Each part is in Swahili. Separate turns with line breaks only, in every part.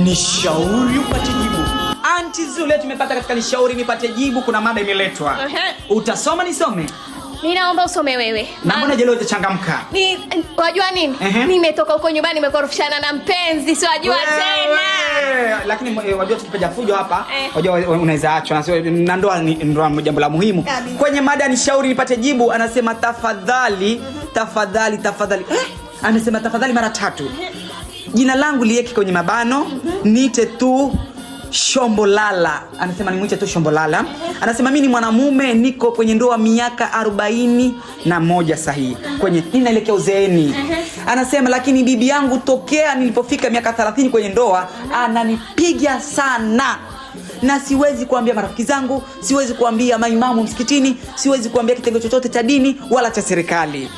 Nishauri upate jibu. Aunty Zuu, leo tumepata katika nishauri nipate jibu, kuna mada imeletwa. Utasoma nisome?
Ninaomba usome wewe.
Na mbona je leo hujachangamka?
Ni wajua nini? Nimetoka huko nyumbani nimekorofishana na mpenzi, si wajua tena.
Wewe, lakini wajua tukipiga fujo hapa, wajua unaweza achwa na ndoa ni ndoa jambo la muhimu. Kwenye mada nishauri nipate jibu, anasema tafadhali, tafadhali, tafadhali. Anasema tafadhali mara tatu. Jina langu liweke kwenye mabano, niite tu Shombolala. Anasema nimwite tu Shombolala. Anasema mimi ni mwanamume, niko kwenye ndoa miaka 41 sahihi. Kwenye ninaelekea uzeeni. Anasema lakini bibi yangu tokea nilipofika miaka 30 kwenye ndoa ananipiga sana. Na siwezi kuambia marafiki zangu, siwezi kuambia maimamu msikitini, siwezi kuambia kitengo chochote cha dini wala cha serikali.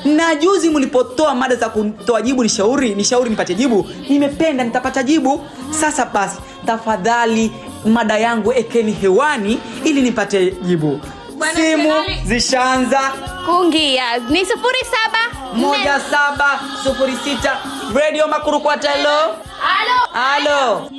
Na juzi mlipotoa mada za kutoa jibu nishauri nipate jibu, nimependa nitapata jibu. Sasa basi tafadhali mada yangu ekeni hewani ili nipate jibu.
Bwana
Simu
Sherali.
zishaanza
Kuingia ni 07
1706 Radio Makurukwata. Hello.
Halo.
Halo.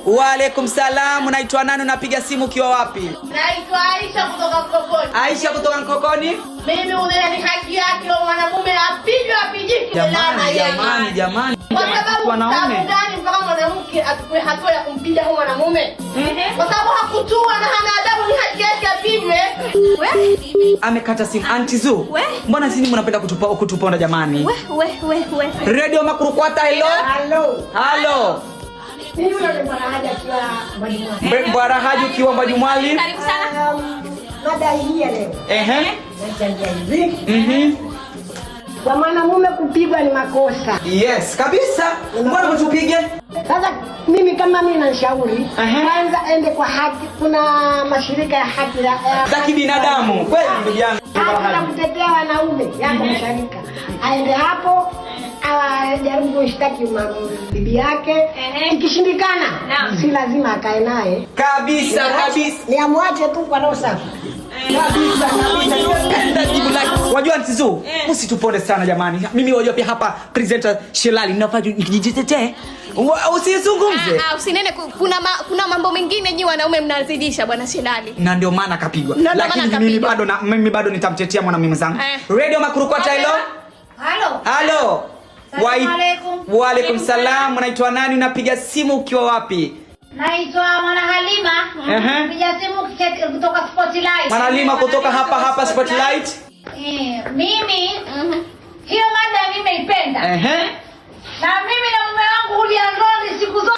Wa alaikum salam. Unaitwa nani? Unapiga simu ukiwa wapi?
Naitwa Aisha kutoka Mkokoni.
Aisha kutoka Mkokoni.
Mimi unaona ni haki yake mwanamume apigwe apigike.
Jamani, jamani, jamani.
Kwa sababu
Wanaume.
sababu gani mpaka mwanamke achukue hatua ya kumpiga huyo mwanamume? Kwa sababu hakutua na hana adabu, ni haki yake apigwe.
We,
Amekata simu. Aunty Zuu.
We.
Mbona sisi mnapenda kutuponda jamani?
We, we, we, we.
Radio Makurukwata, hello.
Halo.
Halo.
Mimi yule ni Bwana Haji akiwa Mbajumwali.
Bwana Haji ukiwa Mbajumwali.
Karibu sana.
Mada hii ya leo nachangia hivi. Kwa mwanamume kupigwa ni makosa.
Yes, kabisa. Mbona mtupige?
Sasa mimi kama mimi nashauri kwanza ende kwa haki. Kuna mashirika ya haki
za kibinadamu. Kweli ndugu yangu.
Haki za kutetea wanaume yako mashirika. Aende hapo ajaribu kushtaki bibi yake. Ikishindikana si lazima akae naye.
Kabisa, kabisa.
Ni amwache tu kwa roho safi.
Kabisa, kabisa. Nimependa jibu lake. Wajua Aunty Zuu, msituponde sana jamani. Mimi wajua pia hapa presenter Shelali ninafaa nijitetee. Usizungumze.
Usinene kuna mambo mengine nyi wanaume mnazidisha bwana Shelali.
Na ndio maana kapigwa.
Na ndio
Lakini
maana
mimi
kapigwa.
bado nitamtetea mwanamume mwenzangu. Radio Makurukwata, hello.
Halo.
Halo.
Salamu alaikum.
Wa alaikum salam. Unaitwa nani? Unapiga simu ukiwa wapi?
Naitwa Mwana Halima. Piga simu kutoka Spotlight.
Mwana Halima kutoka hapa hapa Spotlight.
Mimi hiyo mada mimi naipenda. Na mimi na mume wangu ulianzoni siku zote